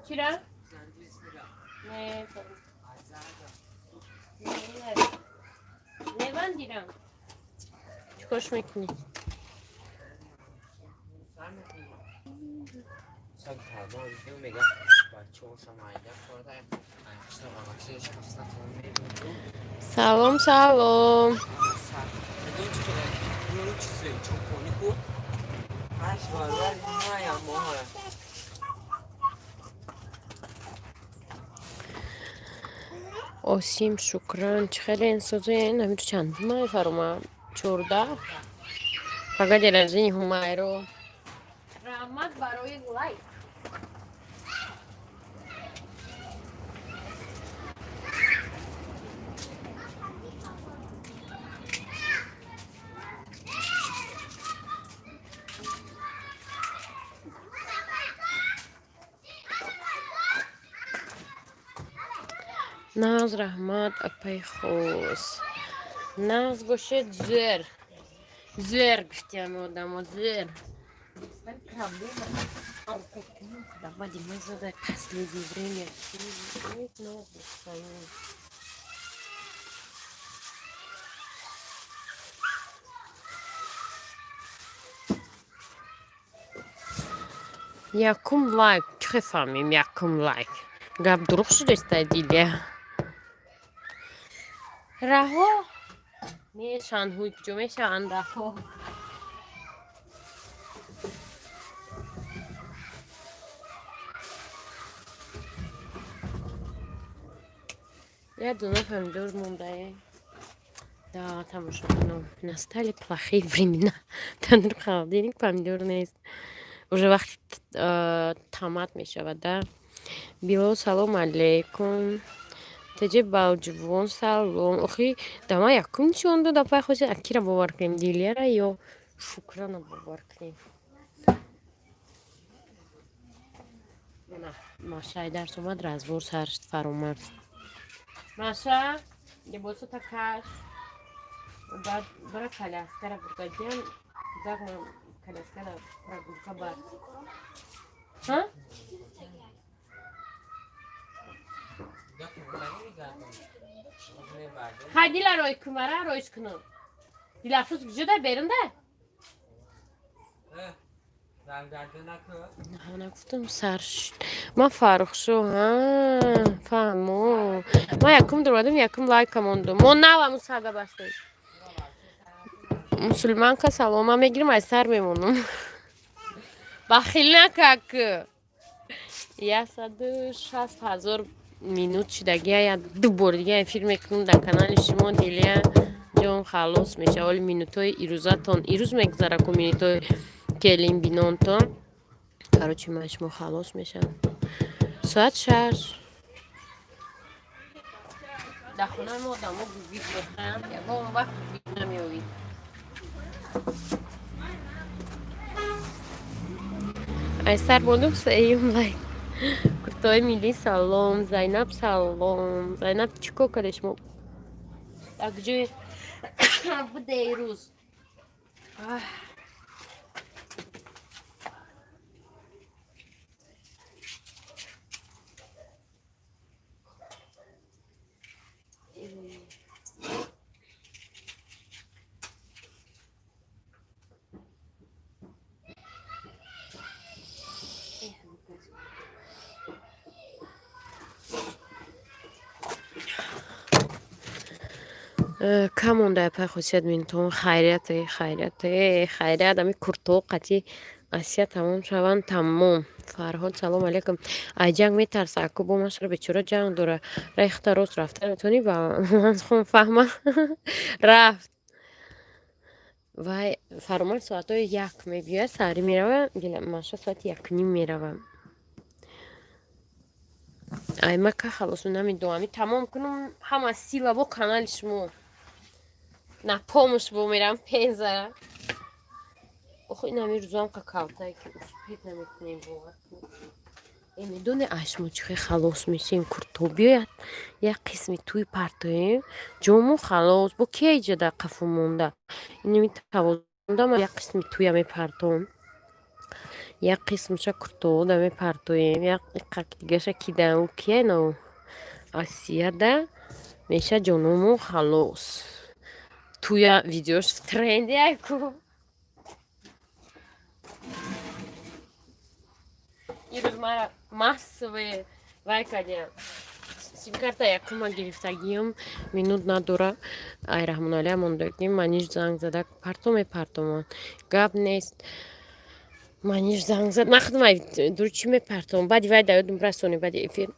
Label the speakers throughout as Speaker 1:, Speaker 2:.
Speaker 1: Чира? Не, не бандирам. Чикорш мекунӣ? Салом, салом. Осим, шукран. Чӣ хеле инсозен? Ҳамин чанд май фарома? 14. Фақат день Ҳумайро. Раҳмат барои лайк. Нағз, раҳмат, апаи хос. Нағз бошед, зер. Зер гуфтиам одамо, зер. Последнее время. Ногу свою. Якум лайк. Чӣ фаҳмем якум лайк? Гап дурӯғ шудеста, Дилия. Раҳо мешаванд, ҳуй куҷо мешаванд раҳо? Як дона помидор мондае. Да, тамошо кунам. Настали плохие времена. Танур холодильник помидор нест. Уже вақти томат мешавад, да? Билол, салом алейкум. Теҷи Балҷувон, салом. Охи, да ман якум нишон дод, апай хоси акира бовар кунем, Дилияра ё Шукрана бовар кунем? Машаи дарс омад, разбор сар фаромад. Маша, либосота каш. Баъд бара коляскара бургадиям, кӯдак ман коляскара прогулка бар. Ҳа? Хай, Дила, рой кумара, ройш кунам. Дилафрӯз куҷо берун да? Нагуфтам, сар ман Фаррухшо. Фаҳмо. Ман якум дуромадам, якум лайка мондум. Мо наваму сага бастем. Мусулманка, салом. Ман мегирам, аз сар мемонам. Бахил накак. 160 000 минут шудагия, я ду бор дига эфир мекунам дар канали шумо, Дилия ҷон, халос мешава. Оли минутҳои ирӯзатон ирӯз мегузара ку, минутҳои келин бинонтон. Короче, ман шумо халос мешавам соат 6. Дар хонаи мо одамо гугид мехӯранд, ягон вақт гугид намеёвид. Ай сар мондум, сеюм лайк. Куртои миллӣ, салом. Зайнаб, салом. Зайнаб, чӣ кор кардед шумо? Дар куҷои буде ирӯз? Кам монда, апай хосият, минутон. Хайрияте, хайрияте, хайрият. Ами куртоо қатъи Асия тамом шаванд, тамом. Фарҳод, салом алейкум. Ай ҷанг метарса аку, бо машра бечора ҷанг дора. Рехта рост рафта метавонӣ, ба ман хом фаҳма рафт. Вай Фаромар соатҳои 1 мебиёяд, саҳарӣ мерава, Маша соати 1:30 мерава. Ай мака халосу намедонам. Ами тамом кунам ҳама сила бо канали шумо. На помощь бо мерам пензара. Охо, ин ҳами рӯзоам ка калтае ки успеть намекунем, бовар кунед. Медоне, аш мо чӣ хел халос мешем? Курто биёяд, як қисми тӯй партоем, ҷомо халос. Бо ки иҷода қафо монда? Инами тавозунда ма як қисми тӯя мепартом, як қисмаша куртода мепартоем, як дигаша кидаам кияно Асияда меша, ҷономо халос. Тӯя видеош в тренде яку. Ирӯз мара массовые вай кардиям. Симкарта якума гирифтагиам, минут надора. Ай Раҳмоналия мондагим, Маниш занг зада, парто мепартоман. Гап нест. Маниш занг зад. Ман худам ай дур чӣ мепартом? Баъди вай да ёдум расонӣ, баъди эфир.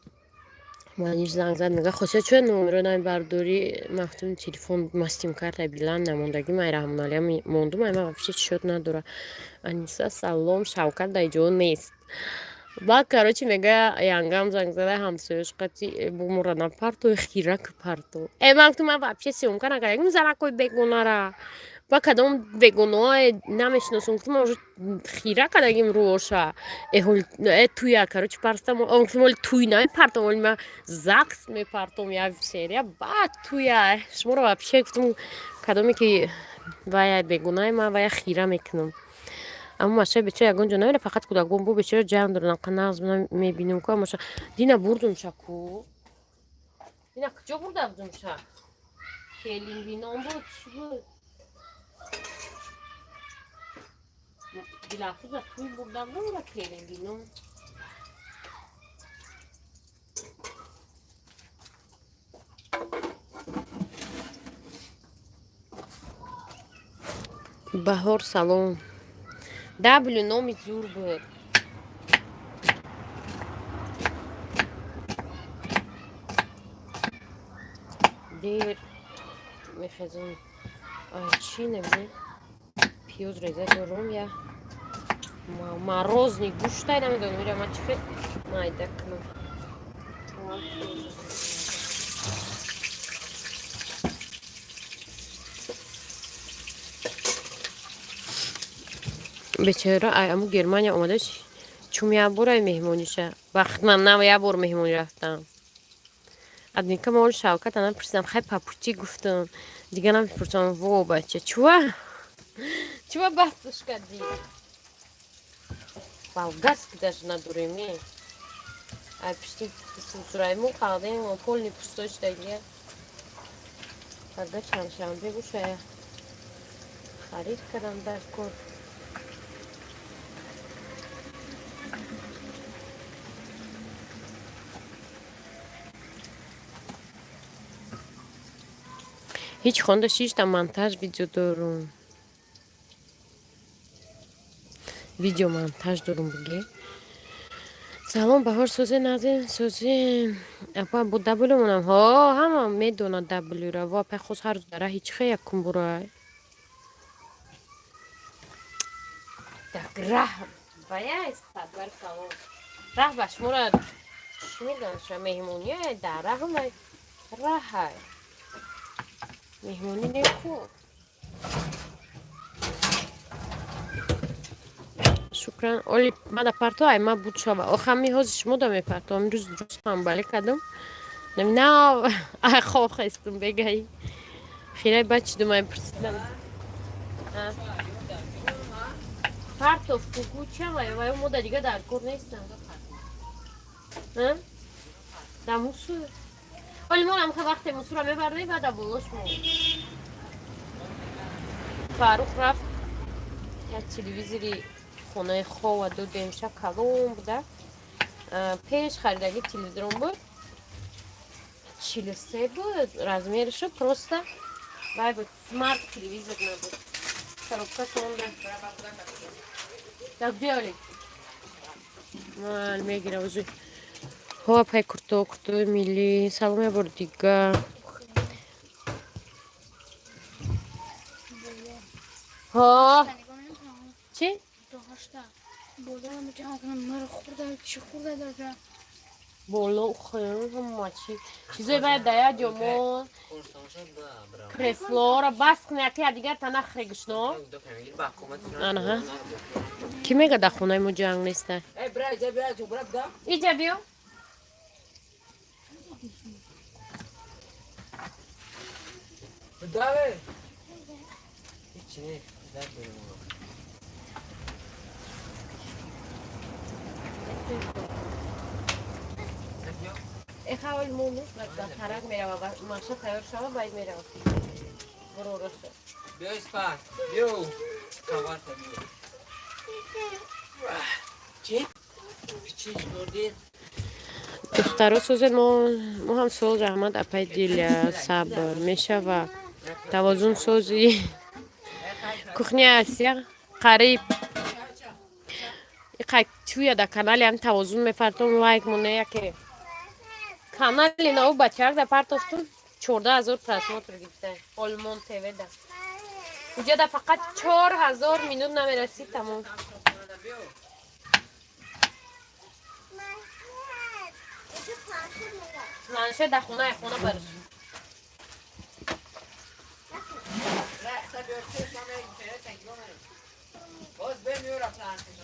Speaker 1: Маниш занг зад, мега: «Хосия, чӯя номеро намебардорӣ?» Ман гуфтам: «Телефон ма симкарта билан намондагим, ай Раҳмоналия мондум, ай ман вообще счёт надора». Аниса, салом, Шавкат дар ҷо нест. Баъд, короче, мега, янгам занг зада, ҳамсоёш қати бумора напарто, хирак парто. Э, ман гуфтам: «Ман вообще съёмка накардам занакои бегонара». Ба кадом бегонаое намешиносам, гуфтам, уже хира кардагим рӯоша. Э, туя, короче, партам, гуфтам, оли туй намепартом, оли ма ЗАГС мепартом як серия, баъд туя. Шуморо вообще, гуфтам, кадоме ки вая бегонаи ман, вая хира мекунам. Аммо машаи бечора ягон ҷо намера, фақат кӯдакон бо бечора ҷанг доранд, нағз мебинем ку. Амаша дина бурдумша ку? Дина куҷо бурда будумша? Келинбином буд, чӣ буд? Дилафрӯза туй бурда будам ва келинбином. Баҳор, салом. W номи зур буд. Дер мехезам. Чӣ набинем? Пиёз реза дорум, я морозный гӯштай намедонам, ира ма чӣ хел майда кунам. Бечора ай аму Германия омада, чум як бор ай меҳмониша. Вақт ман на як бор меҳмонӣ рафтам. Админка, ма оли Шавката напурсидам, хай папути гуфтам. Дига намепурсам, во бача, чува? Чува бастш кардӣ? Болгарский даже надорем, е. Ай пишти сусураймон қалдем, полный пустой шудагия. Пага чандшанбе бошая. Харид кардам дар кор. Ҳеҷ хонда шишта, монтаж видео дорум. Видео монтаж дорум буге. Салом, Баҳор, созе назин созе апа бо W монам. Ҳо, ҳама медонад W-ра. Во апай хос ҳар рӯз дар раҳи чӣ хел якум бурай. Так раҳ вая садвар, салом. Раҳ ба шуморо чӣ мегӯянд, ша меҳмония дар раҳмай раҳай. Меҳмонӣ неку. Шукран. Оли мада парто, ай ма буд шава. Охам ми ҳози шумо да мепарто. Имрӯз дуруст танбалӣ кардам. На, ай хоб хестум бегаи. Хирай баъд чӣ думай пурсидам. Партов куку чава, вай мода дига дар кор нестам. Да мусор. Оли мо ҳам вақте мусора мебардем, баъд болош мо. Фарух рафт як телевизори хонаи хова додем, ша калон буда. Пеш харидаги телевизорон буд. 43 буд размерашо, просто вай буд, смарт телевизор набуд. Коробка сонда. Так где Оли? Мал мегира уже. Ҳо, апай курто, куртои миллӣ. Салом я бор дига. Ҳо. Чӣ?
Speaker 2: Бозорам ҷамъ кунам, маро хӯрда, чӣ хӯрда дар.
Speaker 1: Боло ҳама чи чизое бояд дар як ҷо мон. Креслора бас куна, яке дигар та нахре, гушно. Анаҳа, кӣ мега дар хонаи мо ҷанг неста? Иҷа биё. Эхавал монус тарак мерава, маша тайёр шава, баъд мерава. Буро роста.
Speaker 2: Биё, Испан, биё, каварта биё. Чӣ чӣ бурдӣ?
Speaker 1: Духтаро, созед, мо ҳам суол. Раҳмат, апай Диля, сабр мешава. Тавозун сози, кухня Асия қариб иқа чӯя дар канали ҳам Тавозун мепартом, лайк моне. Яке канали наву бачаак да партофтум, 14 000 просмотр гирифта. Олмон ТВ да уҷада фақат 4000 минут намерасид, тамом.
Speaker 2: Биё.
Speaker 1: Планшет дар хонаи хона барш.
Speaker 2: Рахта биё, боз бемиёра планшет.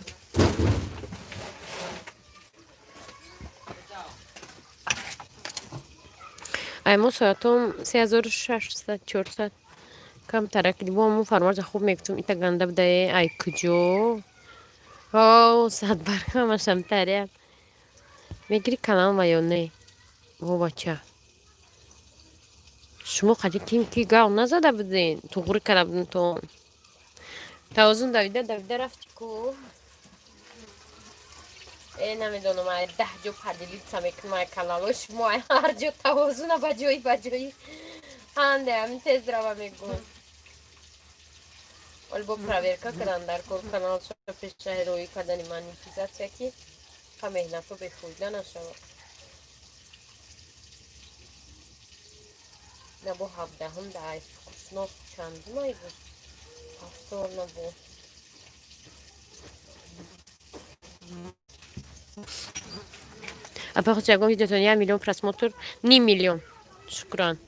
Speaker 1: Ай, мо соатом 3600, 400 камтарак бо мо фармарза хуб мегуфтум, ита ганда будае. Ай, куҷо? О, садбарг ҳамашам тарият мегири канал ва ё не? Во, бача, шумо қади ким ки гав назада буден, туғрӣ карда будем. То Тавозун давида давида рафти ку. Э, намедонам, ай 10 ҷо поделиться мекунам, ай каналҳои шумо, ай ҳар ҷо Тавозуна ба ҷои ҳанде ҳамин тез рава мегӯм. Вале бо проверка кардан дар кор каналшо пеша роӣ кардани монетизация, ки ха меҳнатҳо бефоида нашавад. Набо 17-ум да ай вкуснов чандум ай буд, ҳафтор набо. Апа, худ ягон видеотон 1 миллион просмотр, ним миллион, шукран.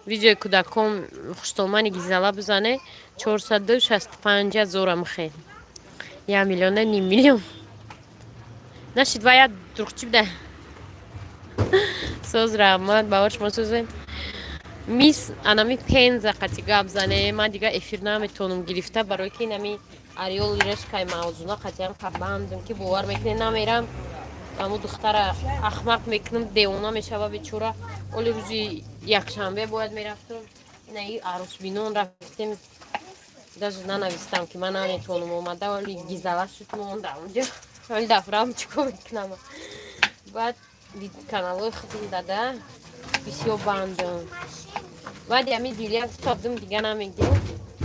Speaker 1: Видеои кӯдакон хуштомани гизала бизане, 465 000 михе. 1 миллиона, ним миллион нашид. Ва як дурухчи буда. Соз, раҳмат, бавар шумо созем. Мис анами Пенза қати гап зане, ман дига эфир наметонам гирифта, барои ки инами Ариол решкай мавзуна қатиам бандам, ки бовар мекунед, намерам. Аму духтара ахмақ мекунам, девона мешава бечора. Оли рӯзи якшанбе бояд мерафтам, инаи арӯсбинон рафтем, даже нанавистам, ки ман наметонам омада. Оли гизала шуд, монда унҷа. Оли дафрам чӣ кор мекунам? Баъд каналҳои худам дада бисёр бандам. Баъди ами дилия гуфтабдум, дига намегирам,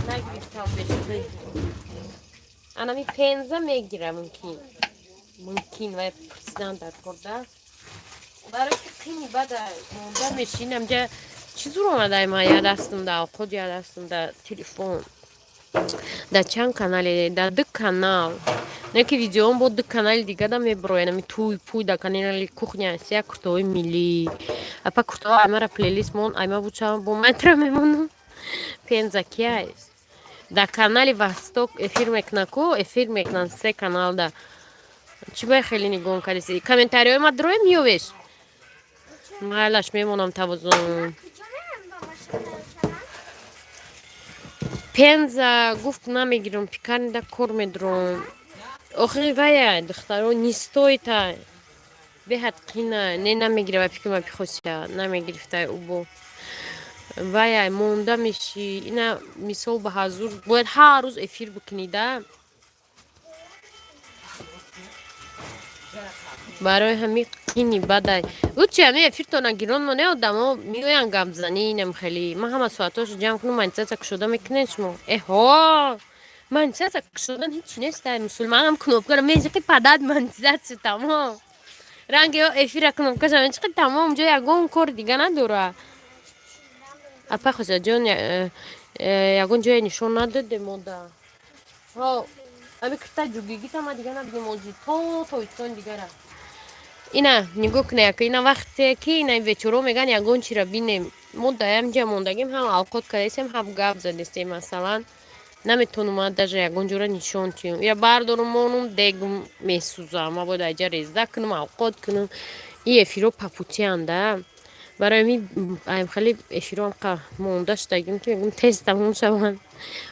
Speaker 1: нагирифтам бешуди. Анами Пенза мегира, мумкин ва пурсидан дар корда, барои ки қини бада монда мешинам. Ҷа чӣ зур омадай, ма я дастам да овқот, я дастам да телефон, да чанд канале, да ду канал, не ки видеоам бо ду канали дига да меброян. Ами туй пуй да канали кухня ся, куртаҳои миллӣ. Апа, куртаҳо аймара плейлист мон, айма буча бо майтра мемонам. Пенза кияй дар канали Восток эфир мекунад ку, эфир мекунанд се каналда. Чӣ бай хеле нигоҳ кардиси? Комментариҳои ма дроем, меёвеш, майлаш, мемонам. Тавозун Пенза гуфт, намегирам, пикарнида кор медурам. Охири вая, духтаро, не стоит, беҳад қина. Не, намегира, ва фикр ма пихосия намегирифтай убо. Вая монда мешӣ. Ина мисол, ба ҳазур бояд ҳар рӯз эфир бикунӣ да. Барои ҳами қини бадай. Учи ҳами эфиртона гирон моне, одамо меоянд гапзанӣ. Инам хеле ман ҳама соатҳошо ҷамъ кунам, монетизация кушода мекунед шумо. Эҳо, монетизация кушодан ҳеч нест. Мусулманам кнопкаро мезиқи, падад, монетизация тамом. Ранги эфира кнопкаша мечиқи, тамом, ҷо ягон кор дига надора. Апа Хосиятҷон, ягон ҷое нишон надоде мода. Ами кирта ҷугигита ма дига набинем ози то Тоҷикистон дигара. Ина нигоҳ кунед, яка ина вақте ки ина вечоро меган, ягон чиро бинем. Мо даямҷа мондагим, ҳам авқот кардастем, ҳам гап задестем. Масалан, наметонум ман даже ягон ҷора нишон тиём. Я бардорум, монум, дегум месӯзам. Ма бояд айҷа резда кунам, авқот кунам. И эфиро папутиян да. Барои ҳамин айм хеле эфиро ҳамқа монда шудагим, ки мегӯм, тез тамом шаванд.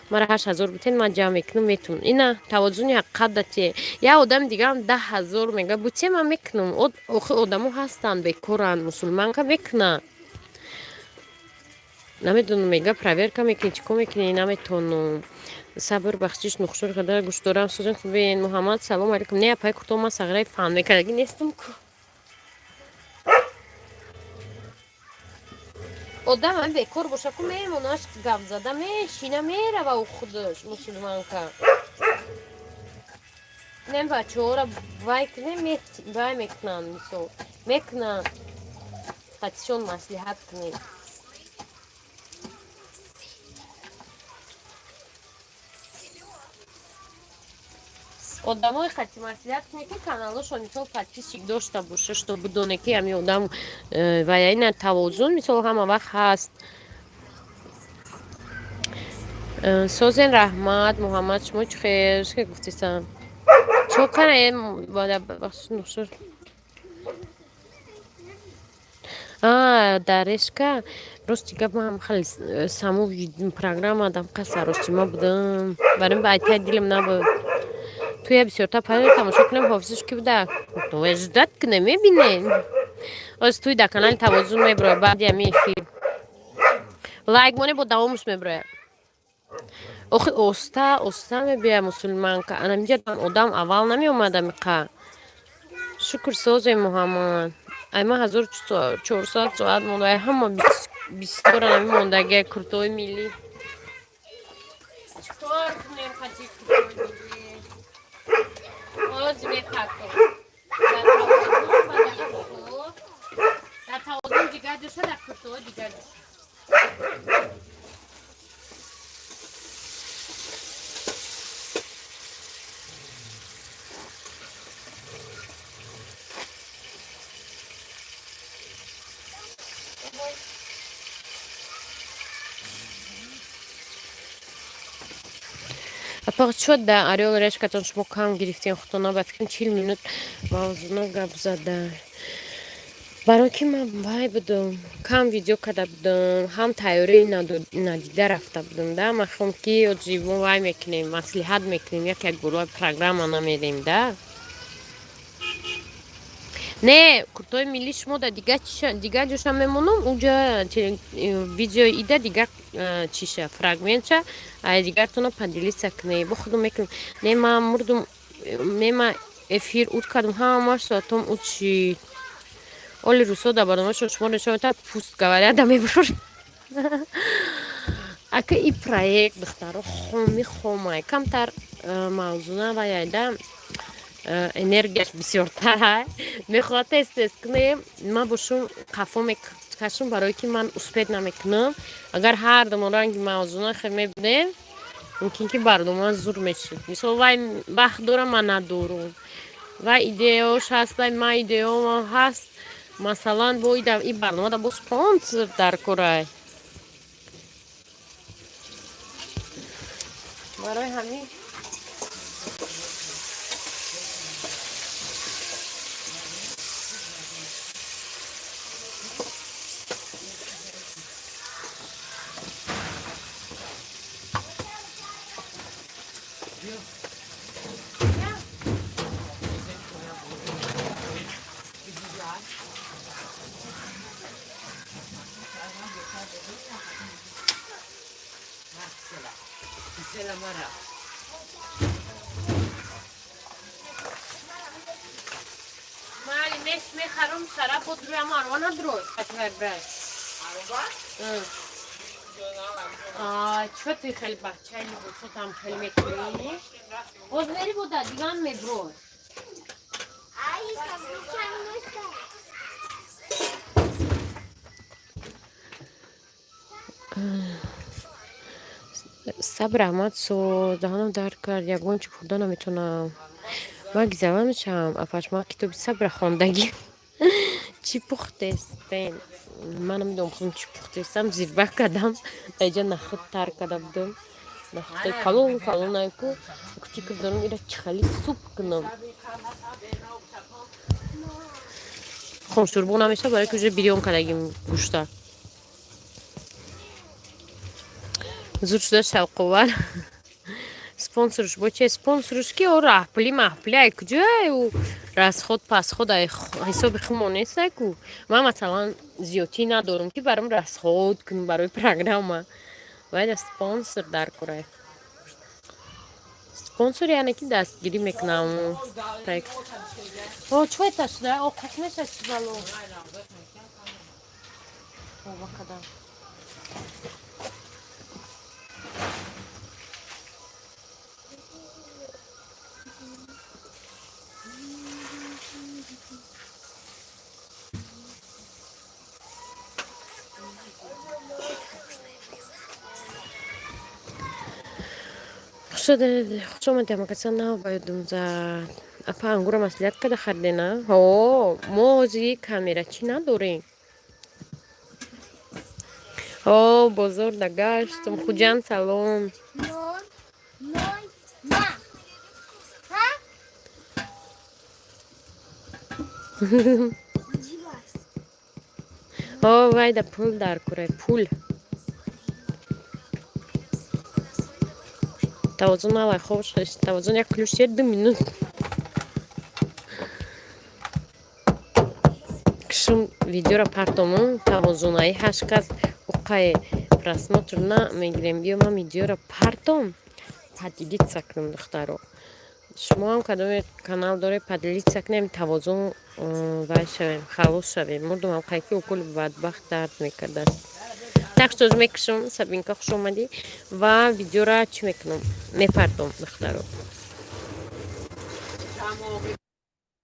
Speaker 1: Мара 8000 бутен, ман ҷамъ мекунам, метунам. Ина тавозуни ҳақиқат дате. Як одами дигарам 10 000 мега, буте, ман мекунам. Охи одамо ҳастанд, бекоранд, мусулманка мекунанд. Намедонам, мега, проверка мекунӣ, чӣ кор мекунӣ, наметонам. Сабр, бахшиш, нухшур када гӯш дорам. Сӯзан, хубен? Муҳаммад, салом алейкум. Не, апай курто, ман сағираи фан мекардагӣ нестам ку. Одам ҳами бекор боша ку, мемонаш, гап зада мешина, мерава ӯ худаш, мусулманка. Не, бачаҳоро вай кунем, вай мекунанд, мисол, мекунанд, қатишон маслиҳат кунем. Одамои қати маслиҳат кунед, ки каналошон, мисол, подписчик дошта боша, что бидоне, ки ҳами одам вая. Ина тавозун, мисол, ҳама вақт ҳаст. Созен, раҳмат. Муҳаммад, шумо чӣ хел? Ке гуфтисам, чо кана? Бахшиш. Дарешка, рости гап, ман хеле саму программа дам қасаростима будам, барои ба айтай дилам набуд. Туя бисёртар пайдо тамошо кунем. Ҳофизиш ки буда, ждать кунем, мебинем. Оз туй дар канали Тавозун меброяд. Баъди ҳами эфир лайк моне, бо давомаш меброяд. Охи оста оста мебиёяд, мусулманка. Анамиҷа одам аввал намеомад амиқа. Шукр, созе, Муҳаммад. Ай ма 1400 соат монда, ай ҳама бисёра нами мондагия куртои миллӣ. Чикор кунем қати куртои миллӣ? Ҳозир мепартом дар тавозун ва дар куртоҳо. Дар тавозун дигар ҷоша, дар куртоҳо дигар ҷоша. Апа, чо да орёл решкатон шумо кам гирифтем? Худтона ба фикрам 40 минут мавзуна гап зада. Барои ки ман вай будам, кам видео карда будам, ҳам тайёрии надида рафта будам да. Ман хом ки ози мо вай мекунем, маслиҳат мекунем, як як гурӯҳ программа намерем да. Не, куртои миллӣ шумо да дигар ҷоша мемонам. Уҷа видеои ида дигар чиша, фрагментша ай дигартона поделиться кунед, бо худам мекунем. Не, ман мурдум. Не, ман эфир уд кардам, ҳамаш соатом уд шид. Оли рӯсо дар барномашон шумо нишон метавад, пусть говорят да мебурор. Ака, и проект, духтаро, хоми хомай, камтар мавзуна ваяйда, энергияш бисёртар мехоҳад. Тез тез кунем, ман бошум қафо мекашум, барое ки ман успеть намекунам. Агар ҳар думо ранги мавзуна хел мебудем, мумкин ки барнома зур мешуд. Мисол, вай вақт дорам, ман надорум, вай идеяош ҳаст, вай ман идеяом ҳаст. Масалан, бо и барномада бо спонсор дар корай. Барои ҳамин Мали меш мехарам, шараб бо друй, ама арва надрой. Хатвай брай.
Speaker 2: Арва?
Speaker 1: Чё ты хеле бачаи либосотам хеле мекунӣ? Боз мери, бо дар диван меброй.
Speaker 3: Ай, как.
Speaker 1: Сабр, раҳмат. Со даҳанам дард кард, ягон чи хӯрда наметавонам. Ман гизава мешавам, апаш, ман китоби сабра хондагӣ. Чӣ пухтестен? Ман намедонам худам чӣ пухтестам, зирба кардам. Даиҷа нахуд тар карда будам. Нахудаи калон калонайку фикр дорам, ира чӣ хали суп кунам. Хомшӯрбо намешавад, барои ки уже бирён кардагим гӯшта. Зуд шуда шавқовар. Спонсорш бо чи? Спонсорш ки, о, раҳпулӣ маҳпулӣ ай куҷое? Ӯ расход пасход ай ҳисоби хумо нестай ку. Ман, масалан, зиёдтӣ надорам, ки барам расход кунам барои программа. Бояд спонсор дар курай. Спонсор яъне ки дастгирӣ мекунам проект. О, чой ташда, о, қоқ меша, чи бало. Ова кадам. Хуш омадед, ҳамакаса нав ба ёдум зад. Апа, ангура маслиҳат карда хардена? Ҳо, мо ҳозир камерачӣ надорем. Ҳо, бозор да гаштум. Хуҷанд, салом.
Speaker 3: Ноль, ноль, два. Ха? Дивас.
Speaker 1: Ҳо, вайда пул дар курай, пул. Тавозун навай хоб шуд. Тавозун як ключ 2 минут. Кишум видеоро партомум, тавозунаи ҳашт кас уқай просмотр на мегирем. Биё, ман видеоро партом, поделиться кунем, духтаро. Шумо ҳам кадоме канал доред, поделиться кунем, тавозун вай шавем, халос шавем. Мурдум ҳам қайки уколи бадбахт дард мекардааст. Так что мекушам. Сабинка, хуш омадӣ. Ва видеора чӣ мекунам? Мепартом, духтаро.
Speaker 2: Чамоғи.